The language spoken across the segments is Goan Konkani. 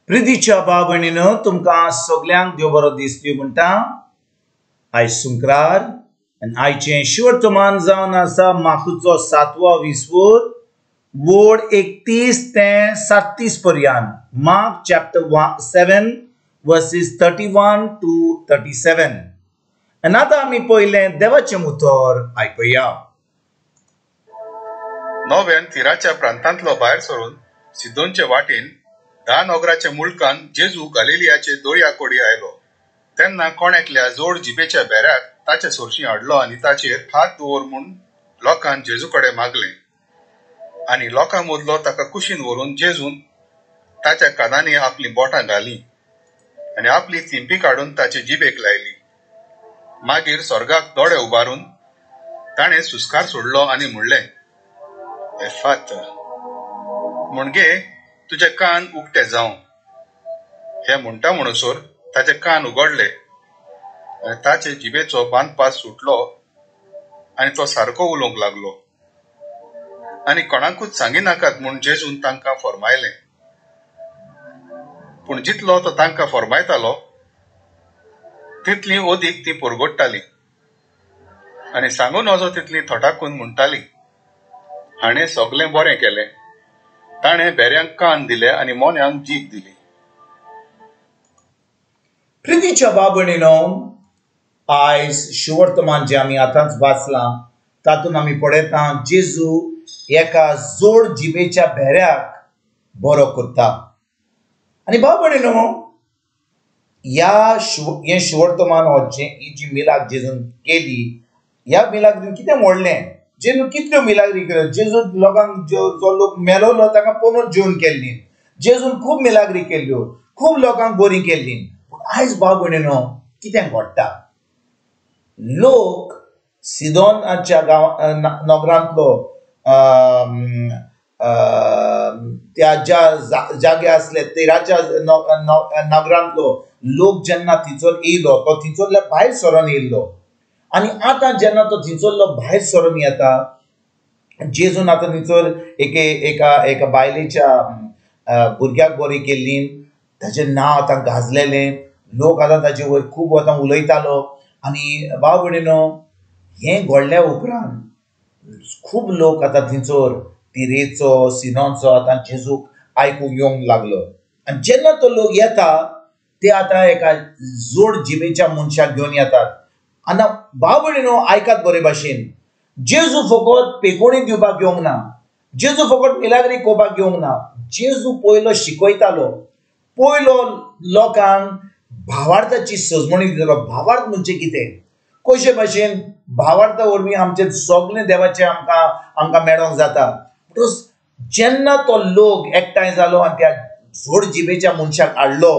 प्रितीच्या भाव भयणीनो, तुमकां सगल्यांक देव बरो दीस दिवं म्हणटा. आयज शुक्रार आनी आयचें शिवर्तमान जावन आसा मार्कुचो सातवो विसवूर वोड 31 ते 37 पर्यंत. Mark chapter 7 versus 31 to 37. आनी आतां आमी पयलें देवाचें उतर आयकुया. नव्यान तिराच्या प्रांतांतलो भायर सरून सिदोनचे वाटेन 10 नगराच्या मुलकान जेजू गालिलियाचे दर्या कोडी आयलो. तेन्ना कोण एकल्या जोड जिबेच्या बेऱ्याक ताचे सोरशी हाडलो आनी ताचेर हात दवर म्हूण लोकान जेजू कडेन मागलें. आनी लोकां मदलो ताका कुशीन व्हरून जेजून ताच्या कानांनी आपलीं बोटां घालीं आनी आपली थिंपी काडून ताचे जिबेक लायली. मागीर स्वर्गाक दोळे उबारून ताणें सुस्कार सोडलो आनी म्हणलें, एफात, म्हणजे तुजे कान उक्ते जावं. हे म्हणटा म्हणसर ताचे कान उगडले आनी ताचे जिबेचो बांदपास सुटलो आनी तो सारको उलोवंक लागलो. आनी कोणाकूच सांगिनाकात म्हूण जेजून तांकां फर्मायलें. पूण जितलो तो तांकां फर्मायतालो तितली अदीक ती परगट्टाली आनी सांगू नजो तितली थटाकून म्हणटाली, हाणें सगलें बरें केलें, ताणें बेऱ्यांक कान दिले आनी मोन्यांक जीब दिली. प्रितीच्या भाव भयणीनो, आयज शुवर्तमान जें आमी आतांच वाचलां तातूंत आमी पळयता जेजू एका जोड जिबेच्या भेऱ्याक बरो करता. आनी भाव भयणीनो, ह्या हें शुवर्तमान हो ही जी मिलाग्र जेजून केली, ह्या मिलाग्रीन कितें मोडलें? जेजून कितल्यो मिलाग्री केल्यो? जेजून लोकांक जो लोक मेलोलो ताका पुनून जेवन केल्ली. जेजून खूब मिलाग्री केल्ल्यो, खूब लोकांक बरी केल्ली. पूण आयज भाव भयणीनो कितें घडटा? लोक सिदोनाच्या गांव नगरांतलो त्या ज्या जागे आसले तेराच्या नगरांतलो लोक जेन्ना थंयसर येयलो तो थंयसरल्या भायर सरून येयल्लो. आनी आतां जेन्ना तो थंयसरलो भायर सरून येता, जेजून आतां थंयसर एके एका एका बायलेच्या भुरग्याक बरी केल्ली, ताचें नांव आतां गाजलेलें, लोक आतां ताचे वयर खूब आतां उलयतालो. आनी भाव भयणीनो, हें घडल्या उपरांत खूब लोक आतां थंयसर तिरेचो सिनोचो आतां जेजूक आयकूंक येवंक लागलो. आनी जेन्ना तो लोक येता ते आतां एका जोड जिबेच्या मनशाक घेवन येतात. आतां भाव भयणीनो आयकात बरे भाशेन, जेजू फकत पेकोणी दिवपाक येवंक ना, जेजू फकत मिलाग्री कोवपाक येवंक ना. जेजू पयलो शिकयतालो, पयलो लोकांक भावार्थाची सजमणी दितालो. भावार्थ म्हणजे कितें? कशे भाशेन भावार्था वरवीं आमचें सगळें देवाचें आमकां आमकां मेळोंक जाता. म्हणटकच जेन्ना तो लोक एकठांय जालो आनी त्या जोड जिबेच्या मनशाक हाडलो,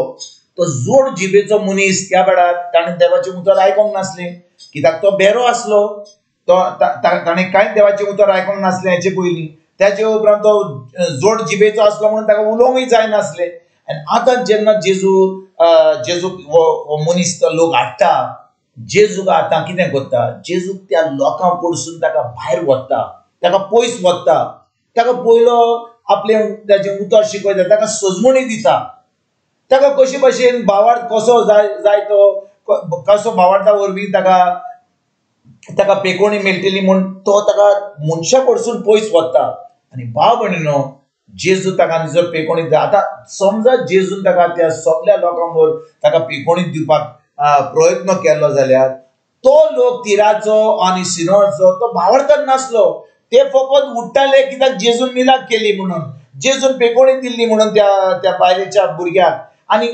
तो जोड जिबेचो मनीस त्या वेळार ताणें देवाचें उतर आयकोंक नासलें, कित्याक तो बेरो आसलो. तो ताणें कांयच देवाचें उतर आयकोंक नासलें हेचे पयलीं. ताचे उपरांत तो जोड जिबेचो आसलो म्हणून ताका उलोवंकूय जायनासलें. आनी आतां जेन्ना जेजू जेजू हो मनीस तो लोक हाडटा, जेजूक आतां कितें करता? जेजूक त्या लोकां कडसून ताका भायर व्हरता, ताका पयस व्हरता, ताका पयलो आपलें ताचें उतर शिकयता, ताका सजमणी दिता, ताका कशे भाशेन भावार्थ कसो जाय जाय तो कसो भावार्था वरवीं ताका ताका पेकोणी मेळटली म्हूण तो ताका मनशा कडसून पयस व्हरता. आनी भाव भयणीनो, जेजू ताका जर पेकोणी दिता, आतां समजा जेजून ताका त्या सगल्या लोकां वयर ताका पेकोणी दिवपाक प्रयत्न केलो जाल्यार तो लोक तिराचो आनी सिनोचो तो भावार्थान नासलो. ते फकत उठ्ठाले कित्याक जेजून मिलाग केली म्हणून, जेजून पेकोणी दिल्ली म्हणून त्या त्या बायलेच्या भुरग्याक. आनी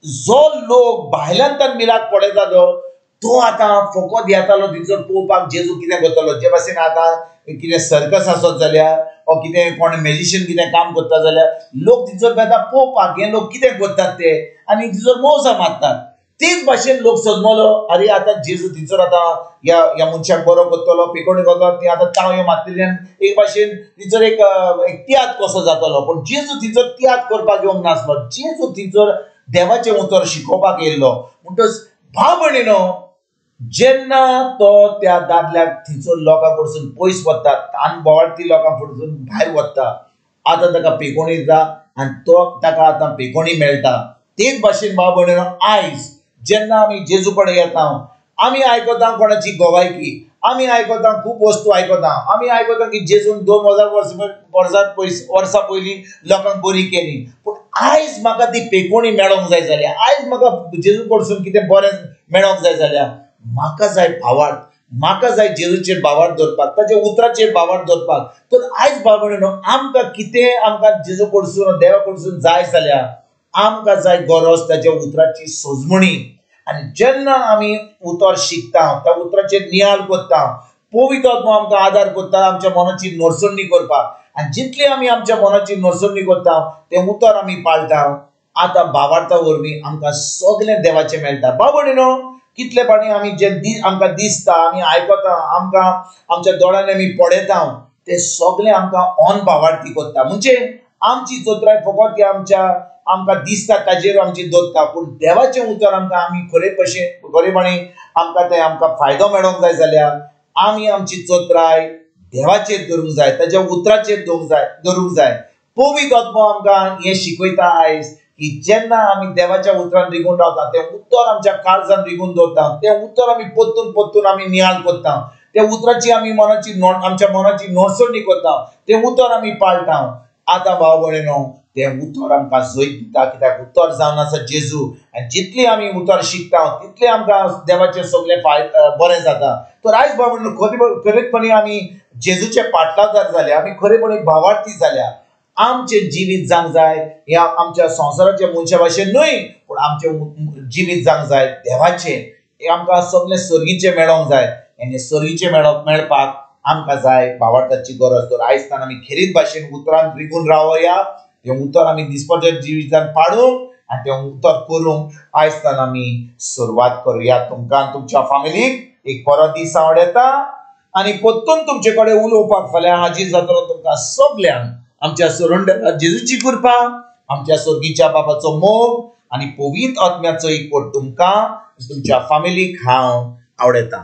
जो लोक भायल्यान ताण मिलाग पळयतालो तो आतां फकत येतालो थंयसर पळोवपाक जेजू कितें करतलो. जे भाशेन आतां कितें सर्कस आसत जाल्यार ओ कितें कोण मॅजिशियन कितें काम करता जाल्यार लोक थंयसर येता पळोवपाक हे लोक कितें करतात ते, आनी थंयसर मौजां मारतात. तेच भाशेन लोक सजमलो, अरे आतां जेजू थंयसर आतां ह्या ह्या मनशाक बरो करतलो, पेकोणी करतलो, ती आतां तावयो मारतली आनी एक भाशेन थंयसर एक तियात्र कसो जातलो. पूण जेजू थंयसर तियात्र करपाक येवंक नासलो. जेजू थंयसर देवाचें उतर शिकोवपाक येयल्लो. म्हणटकच भाव भयणीनो, जेन्ना तो त्या दादल्याक थंयसर लोकां कडसून पयस वता, तान बोवाळती लोकां कडसून भायर वता, आतां ताका पेकोणी दिता आनी तो ताका आतां पेकोणी मेळटा. तेच भाशेन भाव भयणीनो, आयज जेन्ना आमी जेजू कडेन येता, आमी आयकता कोणाची गवायकी, आमी आयकता खूब वस्तू आयकता, आमी आयकता की जेजून 2000 वर्सां पयलीं लोकांक बरी केली. पूण आयज म्हाका ती पेकोणी मेळोंक जाय जाल्यार, आयज म्हाका जेजू कडसून कितें बरें मेळोंक जाय जाल्यार म्हाका जाय भावार्थ, म्हाका जाय जेजूचेर भावार्थ दवरपाक, ताच्या उतराचेर भावार्थ दवरपाक. तर आयज भाव भयणीनो, आमकां कितें आमकां जेजू कडसून देवा कडसून जाय जाल्यार आमकां जाय गरज ताच्या उतराची सजमणी. आनी जेन्ना आमी उतर शिकता, त्या उतराचेर नियाळ करता, पवित्र आत्मो आमकां आदार करता आमच्या मनाची नरसणी करपाक. आनी जितली आमी आमच्या मनाची नरसणी करता तें उतर आमी पाळटा, आतां भावार्था वरवीं आमकां सगळें देवाचें मेळटा. भाव भयणीनो, कितले पाणी आमी जे आमकां दिसता, आमी आयकता, आमकां आमच्या दोळ्यांनी आमी पळयता, ते सगळें आमकां ऑन भावार्थी करता. म्हणजे आमची चतुराय फकत ती आमच्या आमकां दिसता ताजेर आमची दवरता, पूण देवाचें उतर आमकां आमी खरे भशेन खरेपणी आमकां तें आमकां फायदो मेळोंक जाय जाल्यार आमी आमची चतुराय देवाचेर धरूंक जाय, ताच्या उतराचेर धरूंक जाय. पवित्र आत्मो आमकां हें शिकयता आयज की जेन्ना आमी देवाच्या उतरान रिगून रावता, तें उतर आमच्या काळजान रिगून दवरता, तें उतर आमी परतून परतून आमी नियाळ करता, त्या उतराची आमी मनाची आमच्या मनाची नरसणी करता, तें उतर आमी पाळटा. आतां भाव भयणीनो, तें उतर आमकां जैत दिता, कित्याक उतर जावन आसा जेजू. आनी जितली आमी उतर शिकता तितलें आमकां देवाचें सगळें बरें जाता. तर आयज भाव भयणीनो, खरेपणी आमी जेजूचे पाटलावदार जाल्या, आमी खरेपणी भावार्थी जाल्या. आमचें जिवीत जावंक जाय ह्या आमच्या संवसाराच्या मनशा भाशेन न्हय, पूण आमचें जिवीत जावंक जाय देवाचें. हें आमकां सगळें सर्गीचें मेळोंक जाय. आनी सर्गीचें मेळपाक आमकां जाय भावार्थाची गरज. तर आयज तान आमी खेरीत भाशेन उतरान रिगून रावया, तें उतर आमी दिसपट्ट्या जिवितान पाडूंक आनी तें उतर करूंक आयज तान आमी सुरवात करुया. तुमकां तुमच्या फामिलीक एक बरो दीस आवडटा आनी परतून तुमचे कडेन उलोवपाक फाल्यां हाजीर जातलो. तुमकां सगल्यांक आमच्या सरंडरा जेजूची कृपा, आमच्या स्वर्गीच्या बाबाचो मोग आनी पवित्र आत्म्याचो एकवट तुमकां तुमच्या फामिलीक हांव आवडटा.